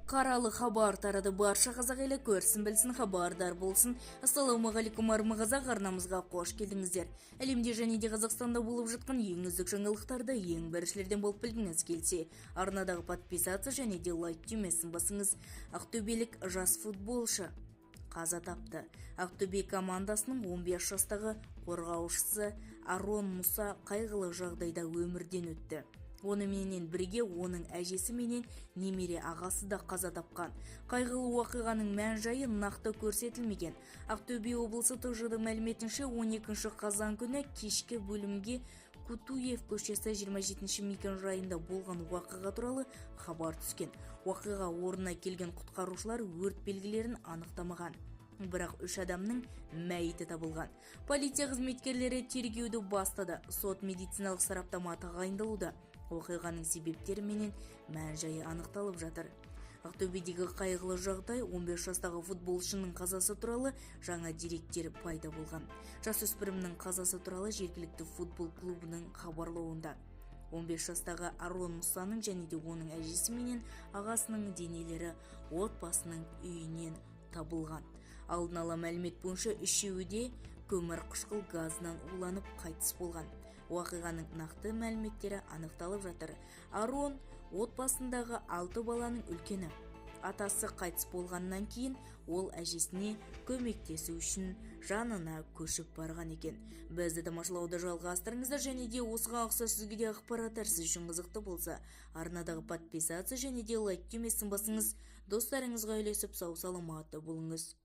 Қаралы хабар тарады. Барша қазақ елі көрсін, білсін, хабардар болсын. Ассалаумағалейкум, армы қазақ! Арнамызға қош келдіңіздер. Әлемде және де Қазақстанда болып жатқан ең үздік жаңалықтарды ең біріншілерден болып білгіңіз келсе, арнадағы подписаться және де лайк түймесін басыңыз. Ақтөбелік жас футболшы қаза тапты. Ақтөбе командасының 15 жастағы қорғаушысы Арон Мұса қайғылы жағдайда өмірден өтті. Оныменен бірге оның әжесі менен немере ағасы да қаза тапқан. Қайғылы уақиғаның мән-жайы нақты көрсетілмеген. Ақтөбе облысы ТЖД мәліметінше, 12 қазан күні кешкі бөлімге Кутуев көшесі 27 мекен-жайында болған уақиға туралы хабар түскен. Уақиға орнына келген құтқарушылар өрт белгілерін анықтамаған, бірақ үш адамның мәйіті табылған. Полиция қызметкерлері тергеуді бастады. Сот медициналық сараптама тағайындалуда. Оқиғаның себептері менен мән-жайы анықталып жатыр. Ақтөбедегі қайғылы жағдай, 15 жастағы футболшының қазасы туралы жаңа деректер пайда болған. Жасөспірімнің қазасы туралы жергілікті футбол клубының хабарлауында. 15 жастағы Арон Мұсаның және де оның әжесі менен ағасының денелері отбасының үйінен табылған. Алдын ала мәлімет бойынша, үшеуі де көмір қышқыл газынан уланып қайтыс болған. Уақиғаның нақты мәліметтері анықталып жатыр. Арон отбасындағы алты баланың үлкені. Атасы қайтыс болғаннан кейін ол әжесіне көмектесу үшін жанына көшіп барған екен. Бізді тамашалауды жалғастырыңыздар және де осыған ұқсас сізге де ақпараттар сіз үшін қызықты болса, арнадағы подписаться және де лайк түймесін басыңыз. Достарыңызға үлесіп, сау саламатты болыңыз.